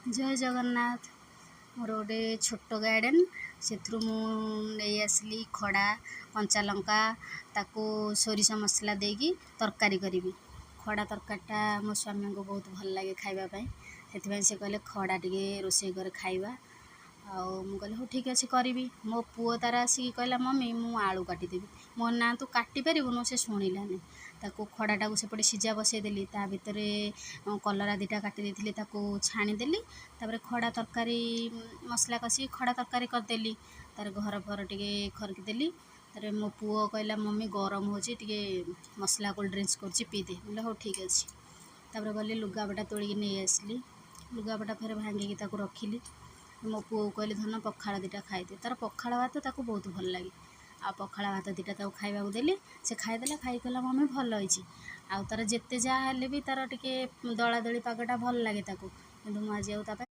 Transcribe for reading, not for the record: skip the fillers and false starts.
ଜୟ ଜଗନ୍ନାଥ। ମୋର ଗୋଟେ ଛୋଟ ଗାର୍ଡ଼େନ୍, ସେଥିରୁ ମୁଁ ନେଇ ଆସିଲି ଖଡ଼ା, କଞ୍ଚା ଲଙ୍କା, ତାକୁ ସୋରିଷ ମସଲା ଦେଇକି ତରକାରୀ କରିବି। ଖଡ଼ା ତରକାରୀଟା ମୋ ସ୍ୱାମୀଙ୍କୁ ବହୁତ ଭଲ ଲାଗେ ଖାଇବା ପାଇଁ। ସେଥିପାଇଁ ସେ କହିଲେ, ଖଡ଼ା ଟିକେ ରୋଷେଇ କରେ, ଖାଇବା। ଆଉ ମୁଁ କହିଲି, ହଉ ଠିକ୍ ଅଛି, କରିବି। ମୋ ପୁଅ ତା'ର ଆସିକି କହିଲା, ମମି, ମୁଁ ଆଳୁ କାଟିଦେବି। ମୋ ନା, ତୁ କାଟି ପାରିବୁନୁ। ସେ ଶୁଣିଲାନି। ତାକୁ ଖଡ଼ାଟାକୁ ସେପଟେ ସିଝା ବସାଇଦେଲି। ତା ଭିତରେ କଲରା ଦୁଇଟା କାଟି ଦେଇଥିଲି, ତାକୁ ଛାଣିଦେଲି। ତା'ପରେ ଖଡ଼ା ତରକାରୀ ମସଲା କଷିକି ଖଡ଼ା ତରକାରୀ କରିଦେଲି। ତା'ପରେ ଘର ଫର ଟିକେ ଖରିକି ଦେଲି। ତା'ପରେ ମୋ ପୁଅ କହିଲା, ମମି, ଗରମ ହେଉଛି, ଟିକେ ମସଲା କୋଲ୍ଡ ଡ୍ରିଙ୍କସ୍ କରୁଛି, ପିଇଦେ। ମୁଁ କହିଲି, ହଉ ଠିକ୍ ଅଛି। ତା'ପରେ ଗଲି, ଲୁଗାପଟା ତୋଳିକି ନେଇ ଆସିଲି। ଲୁଗାପଟା ଫେରେ ଭାଙ୍ଗିକି ତାକୁ ରଖିଲି। ମୋ ପୁଅକୁ କହିଲି, ଧନ, ପଖାଳ ଦୁଇଟା ଖାଇଦେ। ତା'ର ପଖାଳ ଭାତ ତାକୁ ବହୁତ ଭଲ ଲାଗେ। ଆଉ ପଖାଳ ଭାତ ଦୁଇଟା ତାକୁ ଖାଇବାକୁ ଦେଲି। ସେ ଖାଇଦେଲା। ଖାଇକି କହିଲା, ମମି, ଭଲ ହେଇଛି। ଆଉ ତା'ର ଯେତେ ଯାହା ହେଲେ ବି ତା'ର ଟିକେ ଦଳାଦଳି ପାଗଟା ଭଲ ଲାଗେ ତାକୁ। କିନ୍ତୁ ମୁଁ ଆଜି ଆଉ ତା ପାଇଁ